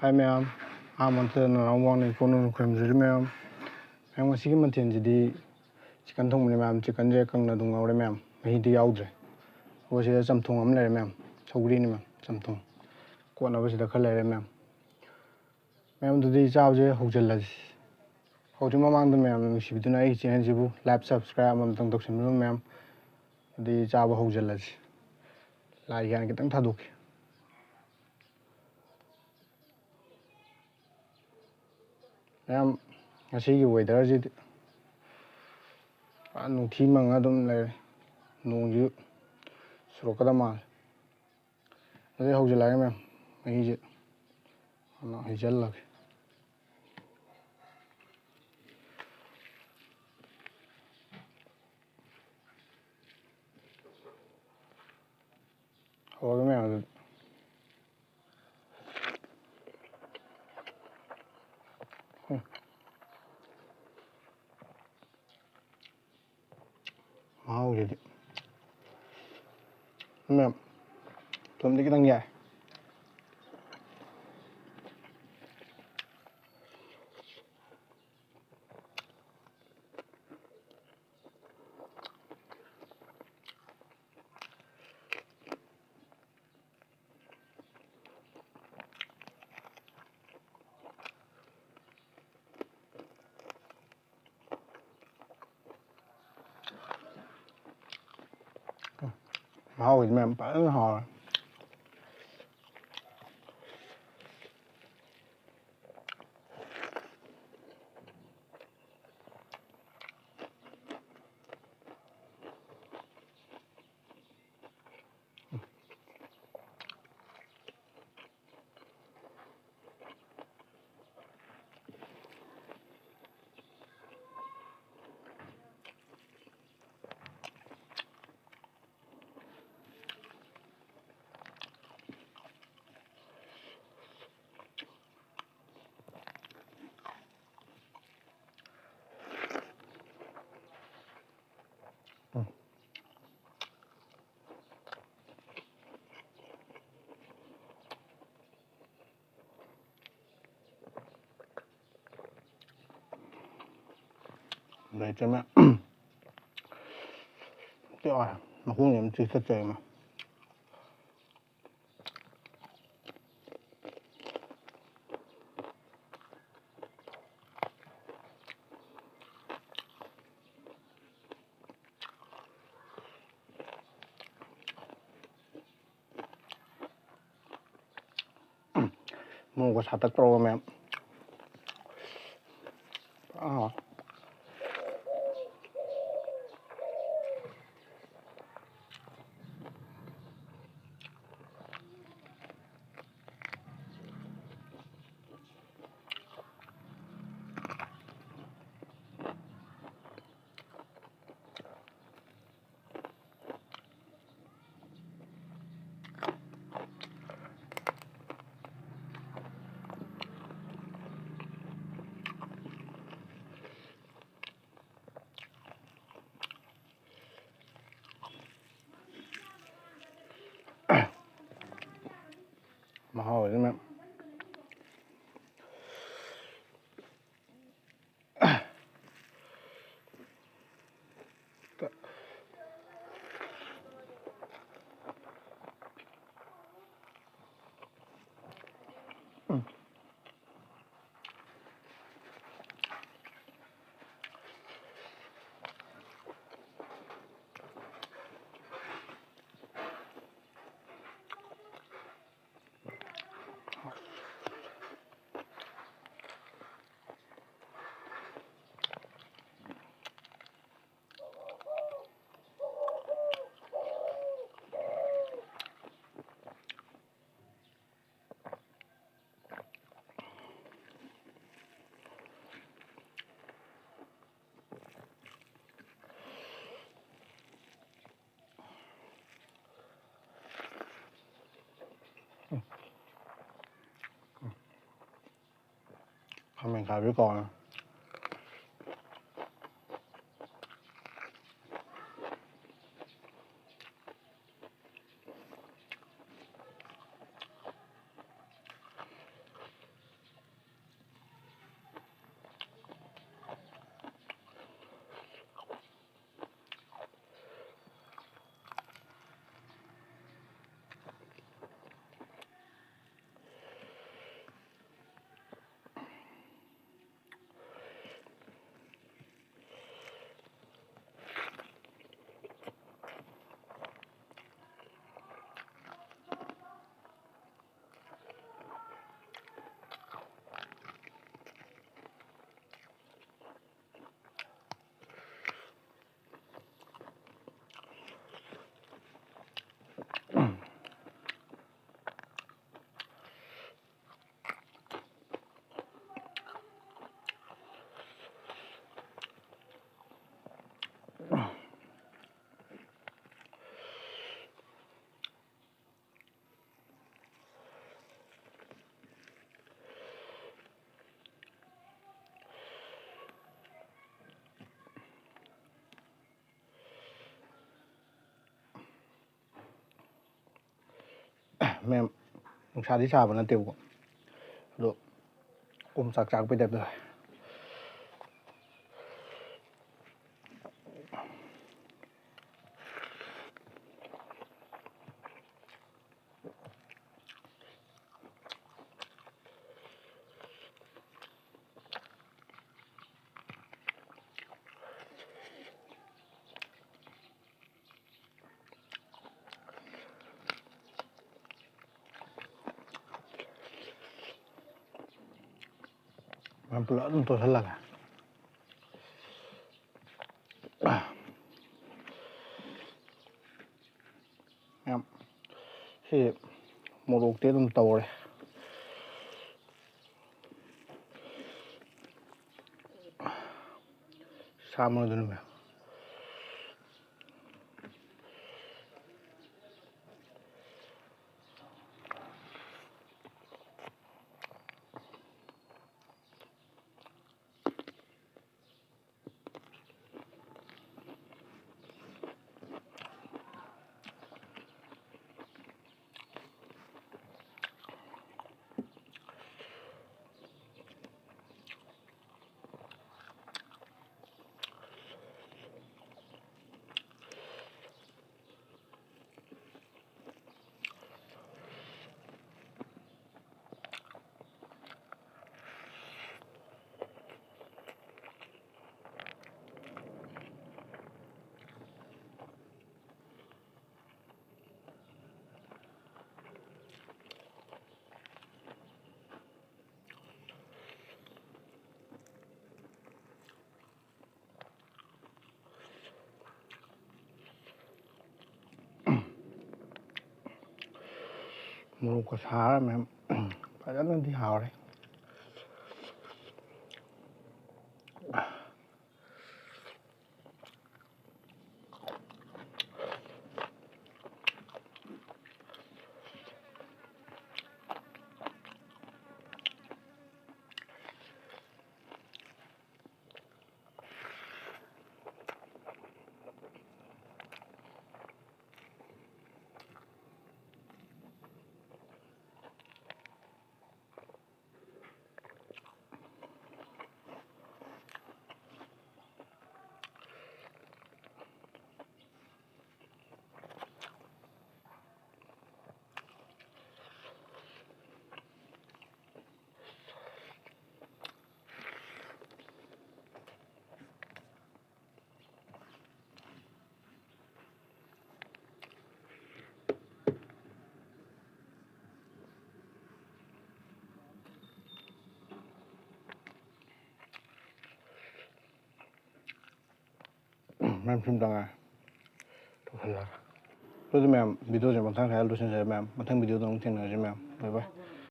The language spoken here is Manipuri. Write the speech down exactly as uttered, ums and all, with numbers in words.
ꯍꯥꯏ ꯃꯌꯥꯝ, ꯑꯍꯥꯟꯕ ꯃꯛꯇꯗ ꯅꯅꯥꯎ ꯃꯥꯡꯅ ꯏꯀꯣꯟ ꯅꯣꯟꯅ ꯈꯨꯔꯨꯝꯖꯔꯤ ꯃꯌꯥꯝ꯫ ꯃꯌꯥꯝ, ꯉꯁꯤꯒꯤ ꯃꯊꯦꯜꯁꯤꯗꯤ ꯆꯤꯛꯀꯟ ꯊꯣꯡꯕꯅꯤ ꯃꯌꯥꯝ꯫ ꯆꯤꯛꯀꯟꯁꯦ ꯀꯪꯅ ꯑꯗꯨꯝ ꯉꯧꯔꯦ ꯃꯌꯥꯝ, ꯃꯍꯤꯗꯤ ꯌꯥꯎꯗ꯭ꯔꯦ꯫ ꯑꯗꯨꯒ ꯁꯤꯗ ꯆꯝꯊꯣꯡ ꯑꯃ ꯂꯩꯔꯦ ꯃꯌꯥꯝ, ꯁꯧꯒ꯭ꯔꯤꯅꯤ ꯃꯌꯥꯝ, ꯆꯝꯊꯣꯡ꯫ ꯀꯣꯠꯅꯕ ꯁꯤꯗ ꯈꯔ ꯂꯩꯔꯦ ꯃꯌꯥꯝ꯫ ꯃꯌꯥꯝ, ꯑꯗꯨꯗꯤ ꯆꯥꯕꯁꯦ ꯍꯧꯖꯤꯜꯂꯁꯤ꯫ ꯍꯧꯗ꯭ꯔꯤ ꯃꯃꯥꯡꯗ ꯃꯌꯥꯝ ꯅꯨꯡꯁꯤꯕꯤꯗꯨꯅ ꯑꯩꯒꯤ ꯆꯦꯅꯦꯜꯁꯤꯕꯨ ꯂꯥꯏꯛ, ꯁꯕꯁꯀ꯭ꯔꯥꯏꯕ ꯑꯃꯃꯝꯇꯪ ꯇꯧꯁꯤꯟꯕꯤꯔꯝꯃꯨ ꯃꯌꯥꯝ꯫ ꯑꯗꯨꯗꯤ ꯆꯥꯕ ꯍꯧꯖꯤꯜꯂꯁꯤ꯫ ꯂꯥꯏꯒꯤ ꯍꯥꯟꯅ ꯈꯤꯇꯪ ꯊꯥꯗꯣꯛꯀꯦ꯫ ꯃꯌꯥꯝ, ꯉꯁꯤꯒꯤ ꯋꯦꯗꯔꯁꯤꯗꯤ ꯄꯨꯔꯥ ꯅꯨꯡꯊꯤ ꯃꯪꯉ ꯑꯗꯨꯝ ꯂꯩꯔꯦ꯫ ꯅꯣꯡꯁꯨ ꯆꯨꯔꯛꯀꯗꯕ ꯃꯥꯜꯂꯦ꯫ ꯑꯗꯨꯗꯤ ꯍꯧꯖꯤꯜꯂꯛꯑꯒꯦ ꯃꯌꯥꯝ, ꯃꯍꯤꯁꯦ ꯍꯥꯟꯅ ꯍꯩꯖꯤꯜꯂꯒꯦ꯫ ꯍꯧꯔꯒꯦ ꯃꯌꯥꯝ ꯑꯗꯨꯗꯤ꯫ ꯎꯝ꯫ ꯃꯍꯥꯎꯁꯤꯗꯤ꯫ ꯃꯌꯥꯝ, ꯊꯨꯝꯗꯤ ꯈꯤꯇꯪ ꯌꯥꯏ꯫ ꯃꯍꯥꯎꯒꯤꯗꯤ ꯃꯌꯥꯝ ꯐꯖꯅ ꯍꯥꯎꯔꯦ꯫ ꯂꯩꯇ꯭ꯔꯦ ꯃꯌꯥꯝ꯫ ꯇꯦꯛꯑꯣ꯫ ꯃꯈꯣꯡꯁꯦ ꯑꯗꯨꯝ ꯆꯤꯛꯊꯠꯆꯩ ꯃꯥ꯫ ꯃꯣꯔꯣꯛꯀ ꯁꯥꯇꯛ ꯇꯧꯔꯒ ꯃꯌꯥꯝ꯫ ꯑꯥ꯫ ꯃꯍꯥꯎꯁꯤꯅ꯫ ꯈꯥꯃꯦꯟ ꯈꯥꯕꯤ ꯀꯧꯔꯦ꯫ ꯃꯦꯝ, ꯅꯨꯡꯁꯥꯗꯤ ꯁꯥꯕ ꯅꯠꯇꯦꯕꯀꯣ, ꯑꯗꯣ ꯑꯣꯝꯆꯥꯛ ꯆꯥꯛꯄꯩ ꯇꯥꯏꯞ ꯇꯧꯋꯦ꯫ ꯃꯌꯥꯝ ꯄꯨꯂꯞ ꯑꯗꯨꯝ ꯇꯣꯠꯁꯜꯂꯒꯦ꯫ ꯃꯌꯥꯝ ꯁꯤ ꯃꯣꯔꯣꯛꯇꯤ ꯑꯗꯨꯝ ꯇꯧꯔꯦ꯫ ꯁꯥ ꯃꯔꯣꯏꯗꯨꯅ ꯃꯌꯥꯝ꯫ ꯃꯣꯔꯣꯛꯀ ꯁꯥꯔ ꯃꯌꯥꯝ ꯐꯖꯅꯗꯤ ꯍꯥꯎꯔꯦ꯫ ꯃꯌꯥꯝ ꯁꯨꯝ ꯇꯉꯥꯏ꯫ ꯇꯧꯁꯜꯂꯒ꯫ ꯑꯗꯨꯗꯤ ꯃꯌꯥꯝ, ꯚꯤꯗꯤꯑꯣꯁꯦ ꯃꯊꯪ ꯁ꯭ꯋꯥꯏꯗ ꯂꯣꯏꯁꯤꯟꯖꯔꯦ ꯃꯌꯥꯝ꯫ ꯃꯊꯪ ꯚꯤꯗꯤꯑꯣꯗ ꯑꯃꯨꯛ ꯊꯦꯡꯅꯔꯁꯤ ꯃꯌꯥꯝ꯫ ꯕꯥꯏ ꯕꯥꯏ꯫